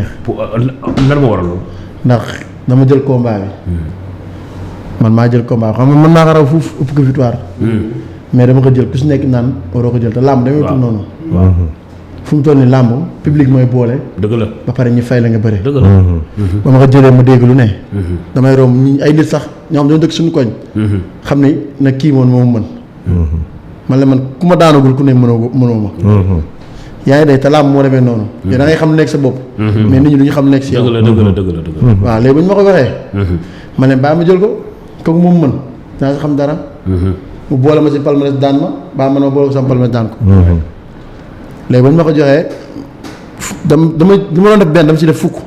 neex. lan moo waral loolu. ndax dama jël combat bi. man maa jël combat xam nga man maa ko raw fuuf ëpp ko victoire. mais dama ko jël ku si nekk naan waroo ko jël te làmb damay tudd noonu. waaw fu mu toll nii làmb public mooy boole. dëgg la ba pare ñu fay la nga bëre. dëgg la. ba ma ko jëlee ma dégg lu ne. damay romb ñi ay nit sax ñoo xam dañoo dëkk suñu koñ. xam ni nag kii moom moo mën. man la man ku ma daanagul ku ne mënoo ma. yaa ngi day te làmb moo demee noonu. yow da ngay xam nekk sa bopp. mais nit ñi duñu xam nekk si yow. dëgg la dëgg la dëgg la dëgg la. waaw léegi bu ñu ma ko waxee. ma ne baa ma jël ko kooku moom mën dinaa si xam dara. mu boole ma si palmarès daan ma baa man ma boole ko sama palmarès daan ko. léegi bu ñu ma ko joxee dama doon def benn dama si def fukk.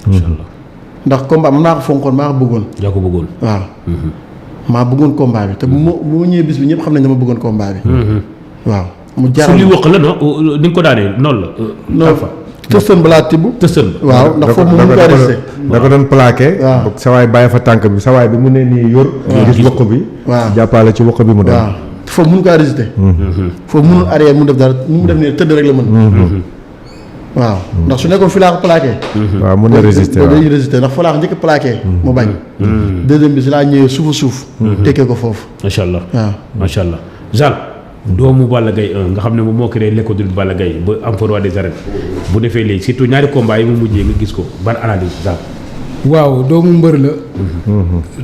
incha allah ndax combat man maa ko fonkoon maa ko bëggoon. yaa ko bëggoon. waaw. maa bëggoon combat bi te bu ma ñëwee bis bi ñëpp xam nañ dama bëggoon combat bi. waaw mu jaral su li wax la non ni nga ko daanee noonu la. non tëstan balaa tibb. tëstan waaw ndax foofu mu ko resté. da ko doon plaqué. waaw sawaay bàyyi fa tànk bi sawaay bi mu ne nii yor. gis wokk bi. waaw jàppale ci wokk bi mu dem. waaw foofu mënu kaa résister. foofu mënul arrière mu def dara nu mu def nii tëdd rek la mën. waaw ndax su nekkoon fi laa ko plaqué. waaw mun na résister waaw dañuy résister ndax fa laa ko njëkk a plaqué. mu bañ. deuxième bi si laa ñëwee suuf. tekkee ko foofu. macha allah waaw macha allah. Zal doomu Balla Gaye 1 nga xam ne moom moo créé l'école de Balla Gaye ba am fa roi des arènes bu defee léegi surtout ñaari combat yi mu mujjee nga gis ko ban analyse Zal. waaw doomu mbër la.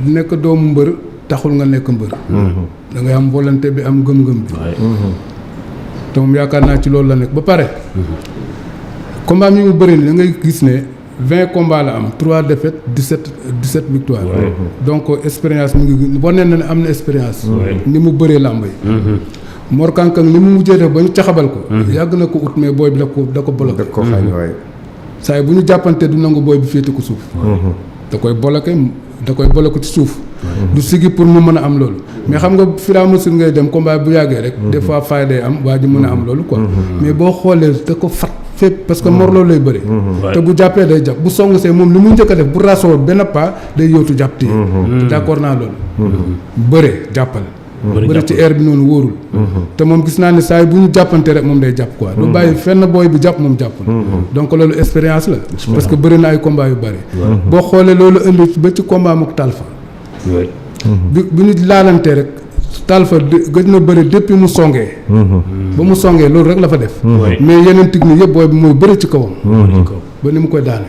nekk doomu mbër taxul nga nekk mbër. da ngay am volonté bi am gëm-gëm bi. te moom yaakaar naa ci loolu la nekk ba pare. combat mi mu bëri ni da ngay gis ne 20 combats la am 3 défaites 17 victoires. donc expérience mu ngi wane na ne am na expérience. ni mu bëree làmb yi. Mor Kankang ni mu mujjee def ba ñu caxabal ko. yàgg na ko ut mais booy bi da ko bloqué. da ko xañ waay. saa yi bu ñu jàppante du nangu booy bi féete ko suuf. da koy bloqué ci suuf. du sigi pour mu mën a am loolu. mais xam nga fur et à mesure ngay dem combat bu yàggee rek. des fois faay day am waa ji mën a am loolu quoi. mais boo xoolee da ko fat fépp parce que Mor loolu lay bëri. te bu jàppee day jàpp bu song see moom li mu njëkk a def bu rasoo benn pas day yóotu jàpp téye. d'accord naa loolu. bëre jàppal. bëri ci air bi noonu wóorul. te moom gis naa ne saa yi bu ñu jàppante rek moom day jàpp quoi. lu bàyyi fenn booy bi jàpp moom jàppul. donc loolu expérience la. parce que bëri na ay combat yu bëri. boo xoolee loolu indi ba ci combat am ak Talfa. bi ñu laalantee rek Talfa gëj na bëri depuis mu songee. ba mu songee loolu rek la fa def. mais yeneen technique yëpp booy bi mooy bëri ci kawam. ba ni mu koy daane.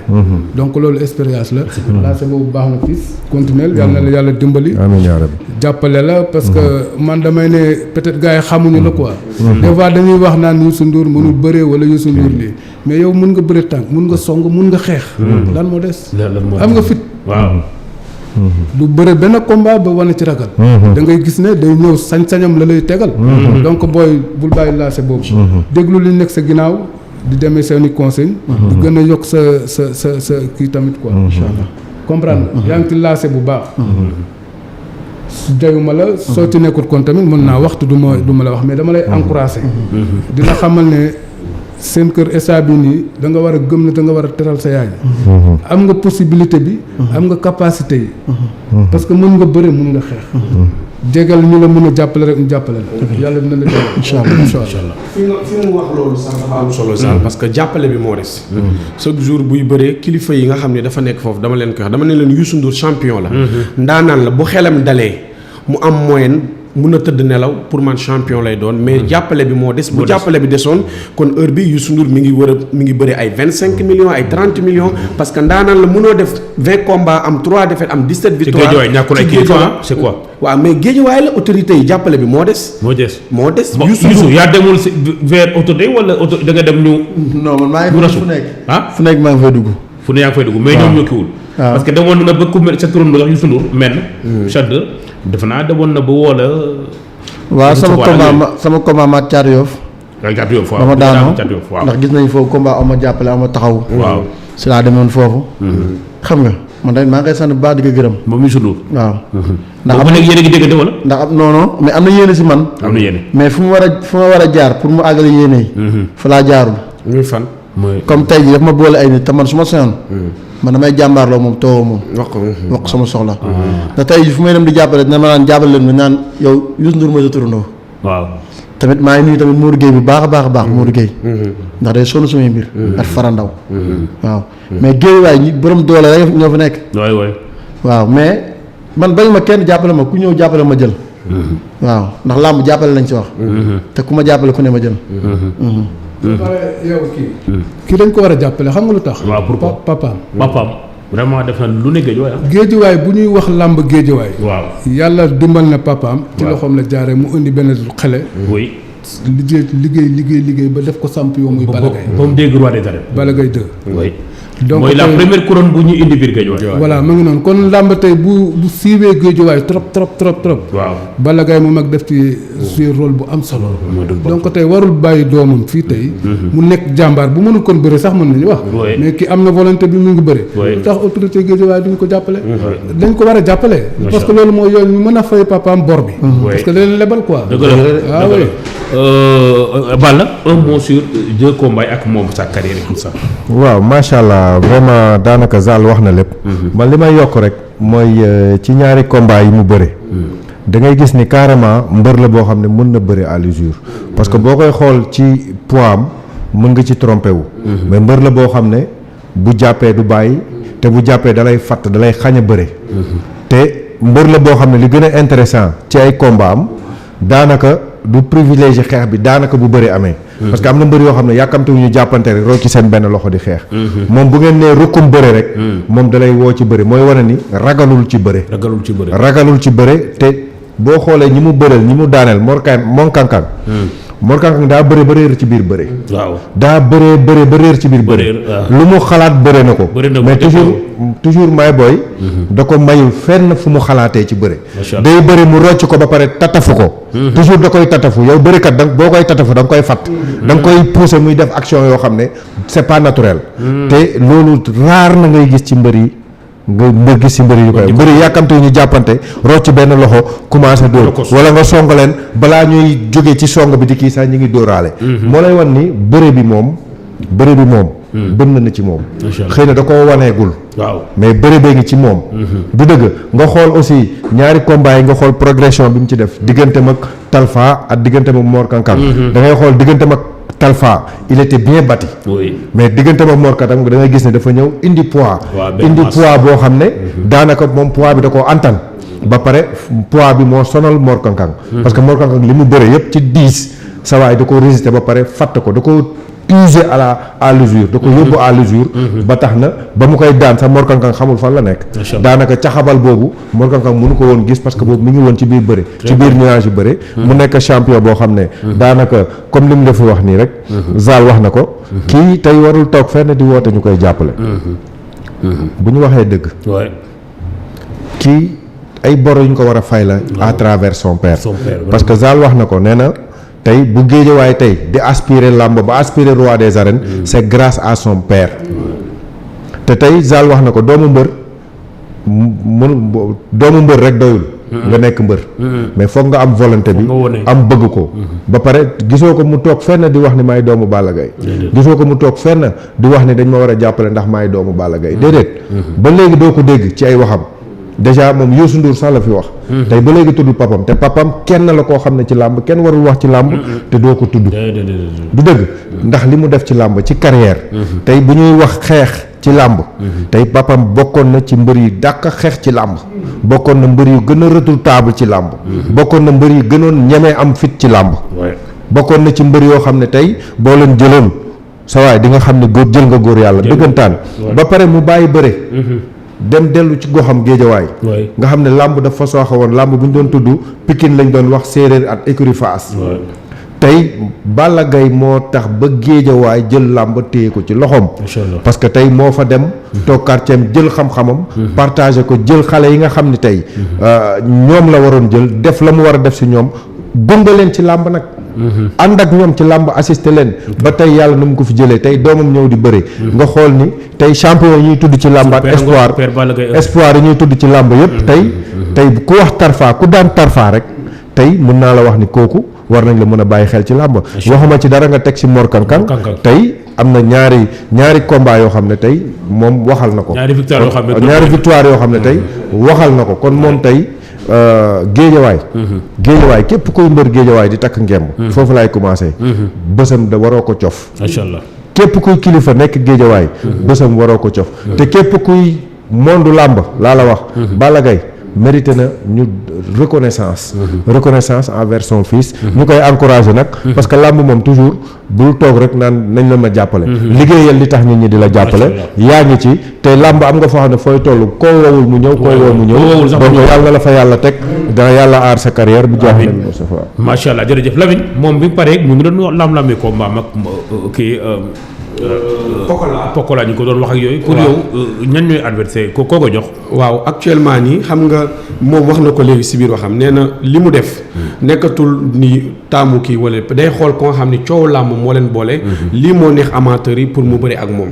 donc loolu expérience la. lancé boobu baax na fils continuel yàlla na la yàlla dimbali. amiin yaa rabbi. jàppale la parce que man damay ne peut-être gars yi xamuñu la quoi. des fois dañuy wax naan Youssou Ndour mënul bëree wala Youssou Ndour lii mais yow mun nga bëre tànk mun nga song mun nga xeex. lan moo des. am nga fit. waaw. du bëre benn combat ba wane ci ragal. da ngay gis ne day ñëw sañ-sañam la lay tegal. donc booy bul bàyyi laase boobu. déglu li nekk sa ginnaaw di demee seeni conseil. di gën a yokk sa kii tamit quoi. incha allah comprendre yaa ngi ci laase bu baax. su jayuma la soo ci nekkul kon tamit mën naa waxtu du ma la wax mais dama lay encouragé. dina xamal ne seen kër état bi nii da nga war a gëm ne da nga war a teral sa yaay. am nga possibilité bi. am nga capacité yi. parce que mën nga bëre mën nga xeex. jégal ñu la mën a jàppale rek ñu jàppale la. yàlla dina la jàppale. incha allah fi mu wax loolu sax dafa am solo Zal parce que jàppale bi moo des. chaque jour buy bëree kilifa yi nga xam ne dafa nekk foofu dama leen koy wax dama ne leen Youssou Ndour champion la. ndaanaan la bu xelam dalee mu am moyen. mun a tëdd nelaw pour man champion lay doon mais jàppale bi moo des bu jàppale bi desoon kon heure bi Youssou Ndour mi ngi bëri ay 25 millions ay 30 millions parce que ndaanaan la mënoo def 20 combats am 3 défaites am 17 victoires te Guédiawaye ñàkkul ay kilifa c'est quoi. waaw mais Guédiawaye la autorité yi jàppale bi moo des. moo des. Youssou yaa demul si vers autorité wala da nga dem ñu. non man maa ngi fu nekk. fu nekk maa ngi fay dugg. fu ne yaa ngi fay dugg mais ñoom ñoo kiiwul. parce que demoon na ba ku mel sa turam sax Youssou Ndour men Chade defe naa demoon na ba woo la. waaw sama combat ma Caatu Yoff. waaw Caatu Yoff ba ma daanoo waaw ndax gis nañ foofu combat ama jàppale ama taxaw. waaw si laa demoon foofu. xam nga man tamit maa ngi koy sant bu baax di ko gërëm. moom Youssou Ndour. waaw. ndax am na yéen a ngi déggante wala. ndax am non mais am na yéene si man. am na yéene mais fu ma war a jaar pour mu àggale yéene yi. fa laa jaarul. ñuy fan. comme tey jii daf ma boole ay nit te man su ma seyoon. man damay jàmbaarloo moom toogoo moom. wax sama soxla. ndax tey jii fu may dem di jàppale dina ma naan jàppale leen naan yow Youssou Ndour mooy sa turandoo. waaw tamit maa ngi nuyu tamit Modou Gueye bu baax a baax Modou Gueye ndax day sonn sumay mbir ak farandaw waaw mais géejuwaay ñi borom doole rek ñoo fa nekk waay waaw mais man bañ ma kenn jàppale ma ku ñëw jàppale ma jël waaw ndax làmb jàppale lañ ci wax te ku ma jàppale ku ne ma jël yow kii dañ ko war a jàppale xam nga lu tax waaw pourquoi papaam vraiment def na lu ne géejuwaay géejuwaay bu ñuy wax làmb géejuwaay waaw yàlla dimbal na papaam ci loxoom la jaaree mu indi benn xele oui liggéey ba def ko champion muy Balla Gaye ba mu dégg roi des arènes Balla Gaye 2 oui donc mooy la première couronne bu ñu indi biir géejuwaay voilà mu ngi noonu kon làmb tey bu siiwee géejuwaay trop waaw Balla Gaye mu mag def ci jouer rôle bu am solo donc tey warul bàyyi doomam fii tey mu nekk jàmbaar bu mënul kon bëre sax mën nañu wax mais ki am na volonté bi mu ngi bëre lu tax autorité géejuwaay duñ ko jàppale dañ ko war a jàppale parce que loolu mooy yoon ñu mën a fay papaam bor bi parce que leen lebal quoi dëgg la waaw Balla un mot sur 2 combats ak moom sa carrière et tout ça waaw macha allah vraiment daanaka Zal wax na lépp. man li may yokk rek mooy ci ñaari combat yi mu bëre. da ngay gis ni carrément mbër la boo xam ne mën na bëre à l'usure parce que boo koy xool ci poids am mën nga ci trompé wu. mais mbër la boo xam ne bu jàppee du bàyyi te bu jàppee dalay fatt dalay xañ a bëre. te mbër la boo xam ne li gën a intéressant ci ay combat am daanaka du privilégié xeex bi daanaka bu bëre amee. parce que am na mbër yoo xam ne yàkkamte wu ñu jàppante rek roo ci seen benn loxo di xeex. moom bu ngeen nee rukkum bëre rek. moom dalay woo ci bëre mooy wane ni ragalul ci bëre. ragalul ci bëre te boo xoolee ñi mu bëreel ñi mu daaneel Mor Kankang. Mor Kankang daa bëre ba réer ci biir bëre. waaw daa bëre ba réer ci biir bëre. lu mu xalaat bëre na ko. mais toujours may booy. da ko mayul fenn fu mu xalaatee ci bëre. day bëre mu rocc ko ba pare tatafu ko. toujours da koy tatafu yow bërikat da boo koy tatafu da nga koy fatt. da nga koy pousser muy def action yoo xam ne c'est pas naturel. te loolu raar na ngay gis ci mbër yi. nga gis si mbëri yu koy mbëri yàkkamte yu ñu jàppante rocc benn loxo commencé dóor wala nga song leen balaa ñuy jóge ci song bi di kii sax ñu ngi dóoraale moo lay wan ni bëre bi moom bënn na ci moom xëy na da ko waneegul waaw mais bëre bee ngi ci moom du dëgg nga xool aussi ñaari combat yi nga xool progression bi mu ci def diggante mag Talfa ak diggante mag Mor Kankang da ngay xool diggante mag Talfa il était bien bâti. Oui. Mais diggante ma Mor Kankang da ngay gis ne dafa ñëw indi poids. indi poids boo xam ne. daanaka moom poids bi da koo antan. ba pare poids bi moo sonal Mor Kankang. parce que Mor Kankang li mu bëre yëpp ci 10 sa waay da ko résister ba pare fatt ko da ko user à l'usure da ko yóbbu à l'usure ba tax na ba mu koy daan sax Mor Kankang xamul fan la nekk. daanaka caxabal boobu Mor Kankang mënu ko woon gis parce que boobu mi ngi woon ci biir bëre. ci biir nuage yu bëre. mu nekk champion boo xam ne. daanaka comme li mu def wax nii rek. Zal wax na ko. kii tey warul toog fenn di woote ñu koy jàppale. bu ñu waxee dëgg. kii ay bor yu ñu ko war a fay la. à travers son père. parce que Zal wax na ko nee na. tey bu géejawaay tey di aspirer làmb ba aspirer roi des arènes c'est grâce à son père te tey Zal wax na ko doomu mbër rek doyul nga nekk mbër mais foog nga am volonté bi am bëgg ko ba pare gisoo ko mu toog fenn di wax ni maay doomu Balla Gaye gisoo ko mu toog fenn di wax ni dañ ma war a jàppale ndax maay doomu Balla Gaye déedéet ba léegi doo ko dégg ci ay waxam déjà moom Youssou Ndour sax la fi wax tey ba léegi tudd papam te papam kenn la koo xam ne ci làmb kenn warul wax ci làmb te doo ko tudd du dëgg ndax li mu def ci làmb ci carrière tey bu ñuy wax xeex ci làmb tey papam bokkoon na ci mbër yi dàq xeex ci làmb bokkoon na mbër yu gën a redoutable ci làmb bokkoon na mbër yi gënoon ñemee am fit ci làmb bokkoon na ci mbër yoo xam ne tey boo leen jëloon sa waay di nga xam ne góor jël nga góor yàlla dëggantaan ba pare mu bàyyi bëre dem dellu ci goxam géejawaay nga xam ne làmb dafa sooxe woon làmb bu ñu doon tudd Pikine lañ doon wax séeréer ak écurie Fass tey Balla Gaye moo tax ba géejawaay jël làmb téye ko ci loxoom parce que tey moo fa dem toog quartier jël xam-xamam partagé ko jël xale yi nga xam ne tey ñoom la waroon jël def la mu war a def si ñoom gunge leen ci làmb nag ànd ak ñoom ci làmb assisté leen ba tey yàlla na mu ko fi jëlee tey doomam ñëw di bëri nga xool ni tey champion yi ñuy tudd ci làmb ak espoir yi ñuy tudd ci làmb yëpp tey ku wax Tarfa ku daan Tarfa rek tey mën naa la wax ni kooku war nañ la mën a bàyyi xel ci làmb waxuma ci dara nga teg ci Mor Kankang tey am na ñaari combat yoo xam ne tey moom waxal na ko ñaari victoire yoo xam ne tey waxal na ko kon moom tey géejawaay. géejawaay képp kuy mbër géejawaay di takk ngemb. foofu laay commencé. bësam da waroo ko cof. macha allah. képp kuy kilifa nekk géejawaay. bësam waroo ko cof. te képp kuy mondu làmb laa la wax. Balla Gaye mérité na ñu reconnaissance. reconnaissance envers son fils. ñu koy encouragé nag. parce que làmb moom toujours bul toog rek naan nañ la ma jàppale. liggéeyal li tax nit ñi di la jàppale. yaa ngi ci te làmb am nga foo xam ne fooy toll koo wowul mu ñëw. koo woo mu ñëw donc yàlla na la fa yàlla teg. dana yàlla aar sa carrière bu jaaxle bi Moustapha. macha allah jërëjëf Lamine moom bi mu paree mu ngi doon lam-lamee combat mag kii. Pokola ñu ko doon wax ak yooyu. pour yow ñan ñooy adversaire koo ko jox. waaw actuellement nii xam nga moom wax na ko léegi si biir waxam nee na li mu def. nekkatul ni taamu kii wala day xool ko nga xam ni coow làmb moo leen boole. lii moo neex amateurs yi pour mu bëri ak moom.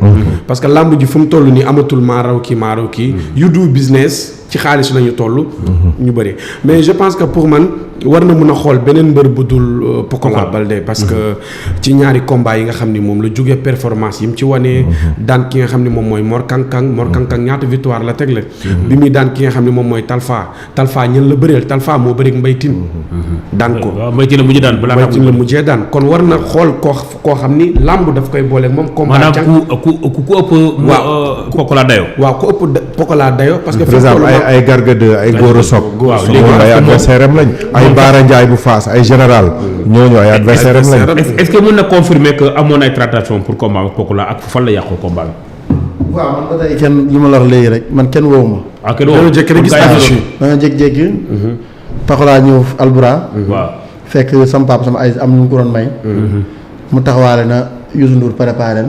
parce que làmb ji fu mu toll nii amatul maa raw kii. you do business ci xaalis lañu toll. ñu bëri mais je pense que pour man war na mun a xool beneen mbër bu dul Pokola Baldé parce que ci ñaari combat yi nga xam ni moom la jógee performance yi mu ci wanee daan ki nga xam ne moom mooy Mor Kankang ñaata victoire la teg la bi muy daan ki nga xam ne moom mooy Talfa ñen la bëreel Talfa moo bëri Mbaye Tine daan ko Mbaye Tine la mujjee daan balaa Mbaye Tine la mujjee daan kon war na xool koo xam ni làmb daf koy booleeg moom combat maanaam ku ëpp waaw Pokola dayo waaw ku ëpp Pokola dayo parce que par exemple ay Garga 2 ay Goro Sock waaw ay adversaire am lañ ay Baara Ndiaye bu Fass ay général ñooñu ay adversaire am lañ est-ce que mën na confirmer que amoon ay tractation pour combat ak Pokola ak fan la yàqoo combat bi. waaw man ba tey kenn li ma la wax léegi rek man kenn woowu ma. ah kenn woowu ma jékki-jékki. Pokola ñëw Albura. waaw fekk sama papa sama ay am ñu ko doon may. mu taxawaale na Youssou Ndour préparé